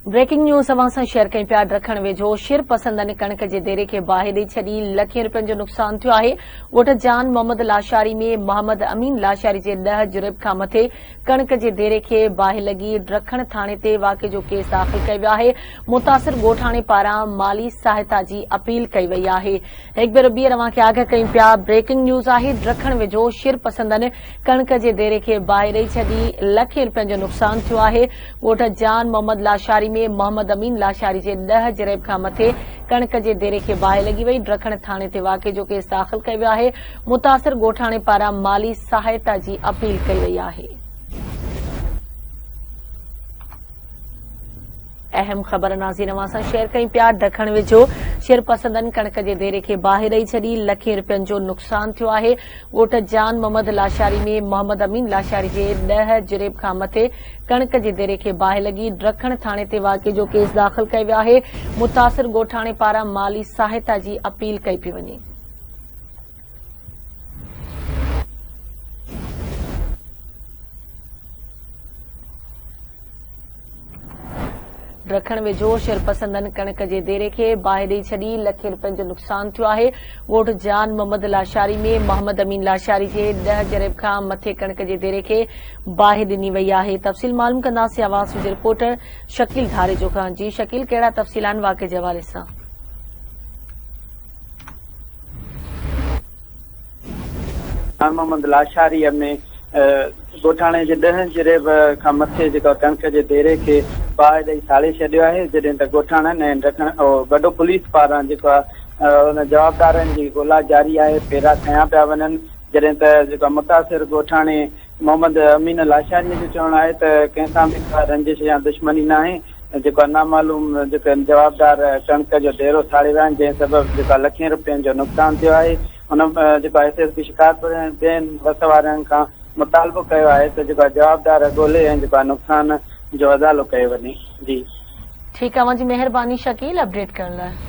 Breaking news اوهان سان share ڪيون پيا ڊکڻ ويجهو شر پسندن ڪڻڪ جي ديري کي باهه ڏئي ڇڏي لکين روپين جو نقصان ٿيو آهي ڳوٺ جان محمد لاشاري ۾ محمد امين لاشاري جي ڏهه جريب کان مٿي ڪڻڪ جي ديري کي باهه لڳي ڊکڻ ٿاڻي تي واقعي جو ڪيس داخل ڪيو ويو آهي متاثر ڳوٺاڻي پاران مالي سهائتا جي اپيل ڪئي وئي آهي هڪ ڀيرو ٻيهر اوهان کي آگاهه ڪيون پيا بريڪنگ نيوز آهي ڊکڻ ويجهو شر پسندن ڪڻڪ جي ديري کي باهه ڏئي ڇڏي، لکين رپين جو نقصان ٿيو آهي، ڳوٺ جان محمد لاشاري ۾ محمد امين لاشاري جي ڏهه جريب کان مٿي ڪڻڪ جي ديري کي باهه لڳي وئي، ڊکڻ ٿاڻي تي واقعي جو ڪيس داخل ڪيو ويو آهي، متاثر ڳوٺاڻي پاران مالي سهائتا جي اپيل ڪئي وئي آهي. اهم خبر ناظرين اوهان سان شيئر ڪيون پيا ڊکڻ ويجهو شرپسندن ڪڻڪ جي ديري کي باهه ڏئي ڇڏي لکين رپين جو نقصان ٿيو آهي ڳوٺ جان محمد لاشاري ۾ محمد امين لاشاري جي ڏهه جريب کان مٿي ڪڻڪ جي ديري کي باهه لڳي ڊکڻ ٿاڻي تي واقعي جو ڪيس داخل ڪيو ويو آهي متاثر ڳوٺاڻي پاران مالي سهائتا جي اپيل ڪئي پئي وڃي. ڊکڻ ويجهو شرپسندن ڪڻڪ جي ديري کي باهه ڏئي ڇڏي، لکين رپين جو نقصان ٿيو آهي، ڳوٺ جان محمد لاشاري ۾ محمد امين لاشاري جي ڏهه جريب کان مٿي ڪڻڪ جي ديري کي باهه ڏني وئي آهي، تفصيل معلوم ڪنداسين آواز جي رپورٽر شڪيل ڌاريجو کان، جي شڪيل ڪهڙا تفصيل آهن واقعي جي حوالي سان؟ خان محمد لاشاريء ۾ ڳوٺاڻي جي ڏهن جريب کان مٿي جيڪا ڪڻڪ جي ديري کي باهه ڏئي ساڙي ڇڏيو آهي جڏهن ته ڳوٺاڻن ۽ ڊکڻ گڊو پوليس پاران جيڪو ان جوابدارن جي ڳولا جاري آهي پيرا کنيا پيا وڃن جڏهن ته جيڪو متاثر ڳوٺاڻي محمد امين لاشاريء جو چوڻ آهي ته ڪنهن سان به ڪا رنجش يا دشمني ناهي جيڪو نامعلوم جيڪي جوابدار ڪڻڪ جو ڍيرو ساڙي ويا آهن جنهن سبب جيڪو لکين رپين جو نقصان ٿيو آهي هن جيڪو ايس ايس پي شڪارپور ۽ ٻين وس وارن کان مطالبو ڪيو آهي ته جيڪو جوابدار ڳولي ۽ جيڪو نقصان جو ازالو ڪيو وڃي جي. ٺيڪ اوهان جي مهرباني شڪيل اپڊيٽ ڪرڻ لاء.